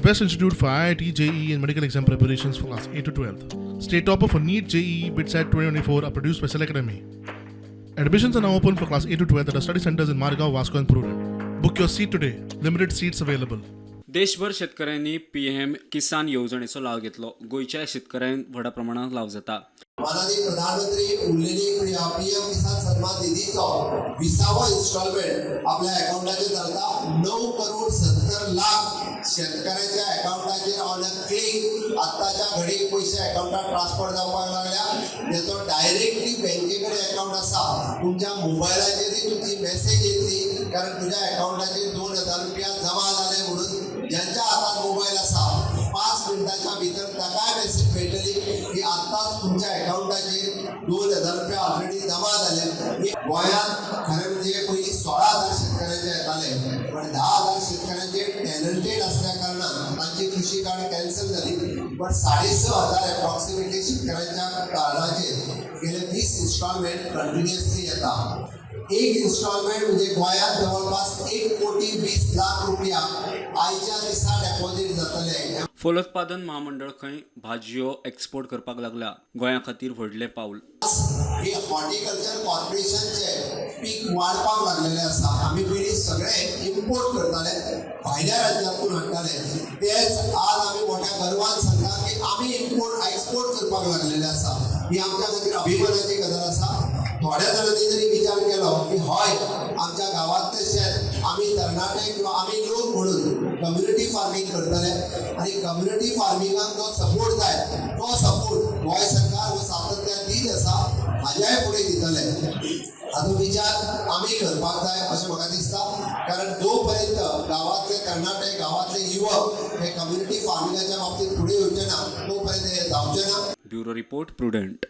best institute for IIT, JEE, and medical exam preparations for class 8 to 12. State topper for NEET, JEE, BITSAT 2024 are produced by Cell Academy. Admissions are now open for class 8 to 12 at our study centers in Margao, Vasco, and Prudent. Book your seat today. Limited seats available. देशभर शेतकऱ्यांनी PM किसान येवजणेचो लाव घेतलो. गोंयच्या शेतकऱ्यांक व्हडा प्रमाणात लाव जाता. माननीय प्रधानमंत्री उरलेली पीएम किसान सन्मान निधीचो 20वो इन्स्टॉलमेंट आपल्या अकाउंटाचेर जाता. 9 करोड 70 लाख शेतकऱ्यांच्या अकाउंटाचेर ऑन अ क्लिक आत्ताच्या घडीक पयशे अकाउंटात ट्रान्सफर जावपाक लागल्या. जेचो डायरेक्टली बँके कडेन अकाउंट आसा, तुमच्या मोबायलाचेरय तुमची मेसेज येतली, कारण तुज्या अकाउंटाचेर 2000 रुपया जमा जाले म्हणून. ज्यांच्या हातात मोबायल आसा, 5 मिनटाच्या भितर ताकाय मेसेज मेळटली की आत्ताच तुमच्या अकाउंटाचेर 2000 रुपया ऑलरेडी जमा जाले. गोंयांत खरें म्हणजे पयलीं 16,000 शेतकऱ्यांचे येताले, पण 10,000 शेतकऱ्यांचे टॅलंटेड असल्या कारणान तांची कृषी कार्ड कॅन्सल जाली. पण 6,500 एप्रॉक्सिमेटली शेतकऱ्यांच्या कार्डाचेर गेले 20 इन्स्टॉलमेंट कंटिन्युअसली येता. एक इन्स्टॉलमेंट म्हणजे गोंयांत जवळपास 1 कोटी 20 लाख रुपया आयच्या दिसा डेपॉझीट जातले. फलोत्पादन महामंडळ खंय भाजयो एक्सपोर्ट करपाक लागला. गोंया खातीर व्हडलें पावल. हे हॉर्टिकल्चर कॉर्पोरेशनचे पीक वाडपाक लागलेले आसा. आमी पयलीं सगळे इम्पोर्ट करताले, भायल्या राज्यांतून हाडटाले. तेच आज आमी मोठ्या गर्वान सांगता की आमी इम्पोर्ट एक्सपोर्ट करपाक लागलेले आसा. ही आमच्या खातीर अभिमानाची गजाल आसा. थोड्या जाणांनी जरी विचार केलो की हय, आमच्या गांवांतलें शेत आमी तरणाटे किंवा आमी लोक म्हणून कम्युनिटी फार्मींग करतले आनी कम्युनिटी फार्मिंगाक जो सपोर्ट जाय तो सपोर्ट गोंय सरकार हो सातत्यान दीत आसा, हाज्याय फुडें दितले, हाचो विचार आमी करपाक जाय अशें म्हाका दिसता. कारण जो पर्यंत गांवांतले तरणाटे, गांवांतले युवक हे कम्युनिटी फार्मिंगाच्या बाबतीत फुडें येवचे ना, तो पर्यंत हे जावचें ना. Bureau report, prudent.